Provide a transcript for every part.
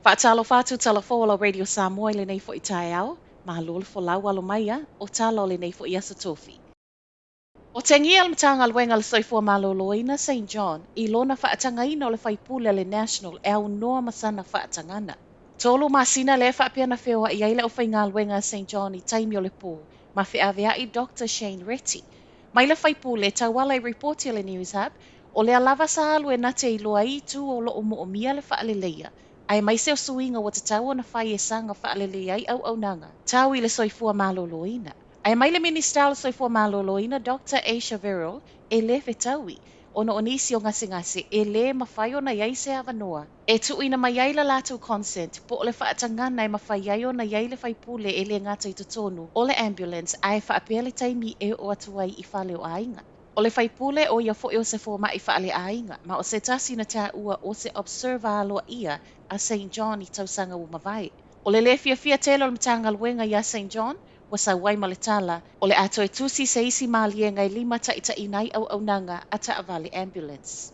Faatalofa atu tala fou o lau Radio Samoa i lenei foi taeao, malo le folau alo mai a, o tala o lenei foi Aso Tofi. Otegia le Matagaluega o le Soifua Maloloina St John i lona faatagaina o le faipule a le National e aunoa ma sana faatagana. 3 masina lea faapea na feoai ai le aufaigaluega a St John i taimi o le pō ma feaveai Dr Shane Reti. Mai le faipule tauala i ripoti a le News Hub, o lea lava sa alu e na te iloa ai itu o loo moomia le faaleleia, aemaise o suiga ua tatau ona fai e saga faaleleia ai auaunaga tau i le soifua maloloina. Ae mai le Minisita o le Soifua Maloloina Dr Ayesha Verrall e lē fetaui ona o nisi o gasegase e lē mafai ona i ai se avanoa e tuuina mai ai le latou consent po o le faatagana e mafai ai ona i ai le faipule e lē gata i totonu o le ambulance ae faapea le taimi e oo atu ai i fale o aiga. O le faipule o ia foi o se fomaʻi faaleaiga ma o se tasi na taua o se observer aloaia a St John i tausaga ua mavae. O le lē fiafia tele o le Matagaluega iā St John ua sau ai ma le tala o le a toe tusi se isi maliega e limataitaiina ai auaunaga a taavale ambulance.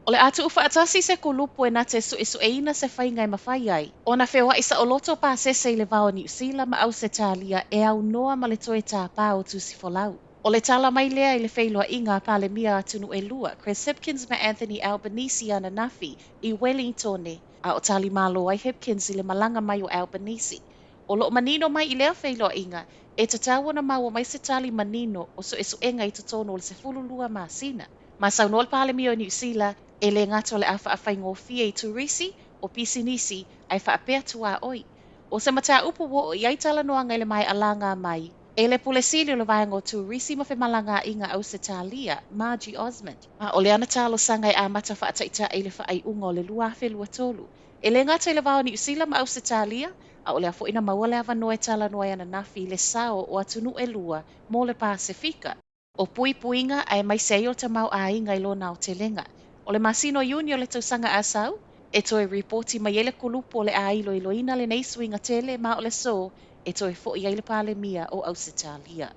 O le a tuufaatasi se kulupu e na te suesueina se faiga e mafai ai ona feoai saoloto pasese i le va o Niu Sila ma Ausetalia e aunoa ma le toe tāpā o tusi folau. O le tala mai lea i le feiloaiga a Palemia o atunuu e lua, Chris Hipkins ma Anthony Albanese ananafi i Wellingtone, a o talimalo ai Hipkins i le malaga mai o Albanese. O loo manino mai i lea feiloaiga e tatau ona maua mai se tali manino o suesuega i totonu o le 12 masina. Ma saunoa le Palemia o Niu Sila e lē gata o le a faafaigofie i turisi o pisinisi ae faapea tuaoi. O se mataupu ua oo i ai talanoaga i le maea laga mai e le Pule Sili o le Vaega o Turisi ma Femalagaaiga Ausetalia, Margie Osmond. Ma o le ana talosaga e amata faataitai i le faaiuga o le 2023. E lē gata i le va o Niu Sila ma Ausetalia, a o lea foi na maua le avanoa e talanoa ai ananafi i le sao o atunuu e lua mo le Pasefika. O puipuiga aemaise ai o le tamaoaiga i lona aotelega. O le masina o Iuni o le tausaga a sau, e toe ripoti mai ai le kulupu o le a iloiloina lenei suiga tele ma o le aso e toe fo'i ai le Palemia o Ausetalia.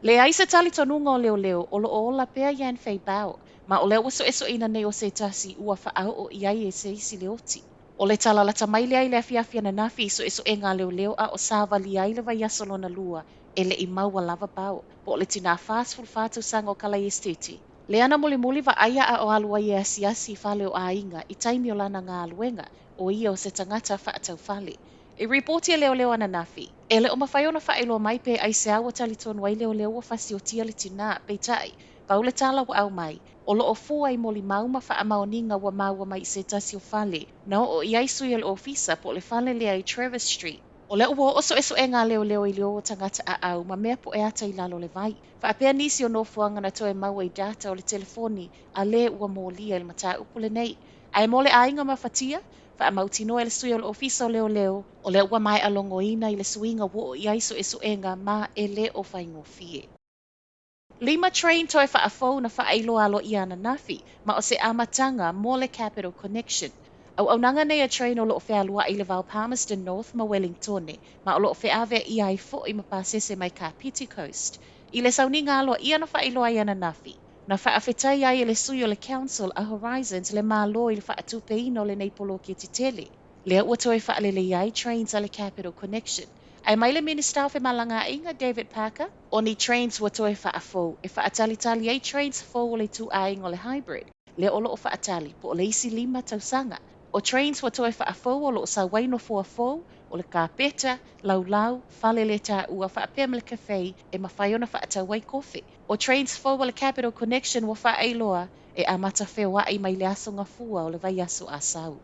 Leai se talitonuga o leoleo o loo ola pea Yan Fei Bao, ma o lea ua suesueina nei o se tasi ua faaoo i ai e se isi le oti. O le tala lata mai lea i le afiafi ananafi i suesuega a leoleo a o savalia ai le vaiaso lona lua e le i maua lava Bao, po o le tinā 44 tausaga o Kalaiesteti. Lea na mulimuli vaaia a o alu ai e asiasi i fale o aiga i taimi o lana galuega o ia o se tagata faataufale. I ripoti e leoleo ananafi, e le o mafai ona faailoa mai pe aisea ua talitonu ai leoleo ua fasiotia le tinā, peitai, pau le tala ua aumai, o loo fua i molimau ma faamaoniga ua maua mai i se tasi o fale na oo i ai sui o le ofisa po o le fale lea i Travis Street. O lea ua oo suesuega a leoleo i le o tagata aau ma mea poe ata i lalo le vai. Faapea nisi o nofoaga na toe maua i data o le telefoni a le ua molia i le mataupu lenei. Ae mo le aiga mafatia, faamautinoa e le sui o le ofisa o leoleo, o lea ua maea logoina i le suiga ua oo i ai suesuega ma e le o faigofie. 5 train toe faafou na faailoa aloaia ananafi, ma o se amataga mo le Capital Connection. Auaunaga nei a train o loo fealuai i le va o Palmerston North ma Wellingtone, ma o loo feaveaia ai foi ma pasese mai Kapiti Coast. I le sauniga aloaia na faailoa ai ananafi, na faafetai ai e le sui o le Council a Horizons le Malo i le faatupeina o lenei poloketi tele. Lea ua toe faaleleia ai trains a le Capital Connection. Ae mai le Minisita o Femalagaaiga David Parker, o ni trains ua toe faafou e faatalitali ai trains fou o le ituaiga o le hybrid, lea o loo faatali po o le isi 5 tausaga. O trains ua toe faafou o loo sau ai nofoa fou, o le kapeta, laulau, fale le taua faapea ma le cafe e mafai ona faatau ai kofe. O trains fou o le Capital Connection ua faailoa e amata feoai mai le aso Gafua o le vaiaso a sau.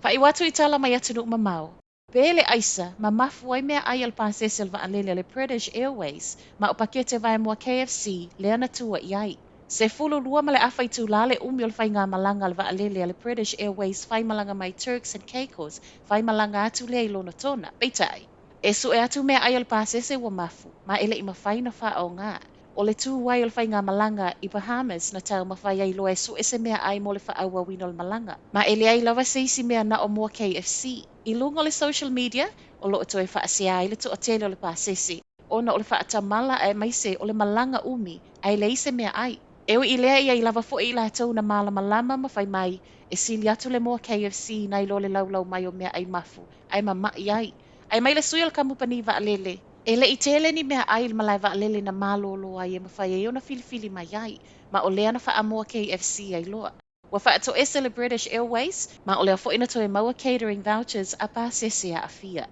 Faaiu atu i tala mai atunuu mamao. Pe le aisa, ma mafu ai meaai a le pasese o le vaalele a le British Airways ma o pakete vaemoa KFC lea na tua i ai. 12.5 itulā le umi o le faigamalaga a le vaalele a le British Airways faimalaga mai Turks and Caicos faimalaga atu lea i Lonotona. Peitai, e sue atu meaai o le pasese ua mafu, ma e le i mafai ona faaaoga. O le tu ai o le faigamalaga i Bahamas na taumafai ai loa e sue se meaai mo le faaauauina o le malaga. Ma e leai lava se isi mea na o moa KFC. I luga o le social media, o loo toe faasea ai le toatele o le pasese, ona o le faatamala aemaise o le malaga umi, ae leai se meaai. E ui i lea e i ai lava foi i latou na malamalama ma fai mai, E sili atu le moa KFC nai lo le laulau mai o meaai mafu ae mama'i ai. Ae mai le sui o le kamupani vaalele, e le i tele ni meaai i le malae vaalele na malōlō ai e mafai ai ona filifili mai ai, ma o lea na faamoa KFC ai loa. Ua faatoese le British Airways, ma o lea foi na toe maua catering vouchers a pasese aafia.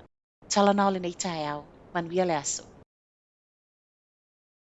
Tala na o lenei taeao. Manuia le aso.